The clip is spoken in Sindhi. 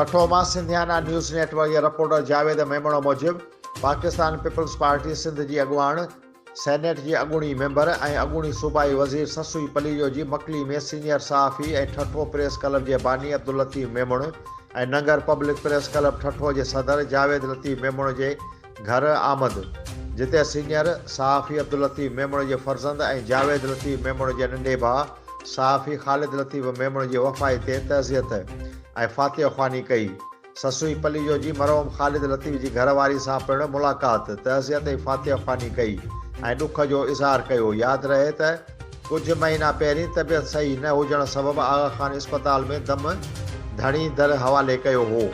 ٺٽو مان سنڌيانا نيوز نيٽ ورڪ جي رپورٽر جاويد ميمڻ موجب پاڪستان پيپلز پارٽي سنڌ جي اڳواڻ، سينيٽ جي اڳوڻي ميمبر ۽ اڳوڻي صوبائي وزير سسئي پليجو جي مڪلي ۾ سينيئر صحافي ۽ ٺٽو پريس ڪلب جي باني Abdul Latif Memon ۽ Nangar public press club Thatta جي صدر جاويد لطيف ميمڻ جي گهر آمد، جتي سينيئر صحافي عبداللطيف ميمڻ جي فرزند ۽ جاويد لطيف ميمڻ جي ننڍي ڀاء صحافي خالد لطيف ميمڻ جي وفائي تي تعزيت ۽ فاتحه خواني ڪئي. سسئي پليجو جي مرحوم خالد لطيف جي گهر واري سان پڻ ملاقات، تعزيت ۽ فاتحه خواني ڪئي ۽ ڏک جو اظهار ڪيو. ياد رهي ته ڪجهه مهينا پهرين طبيعت صحيح نه هجڻ سبب آغا خان اسپتال ۾ دم ڌڻي در حوالي ڪيو هو.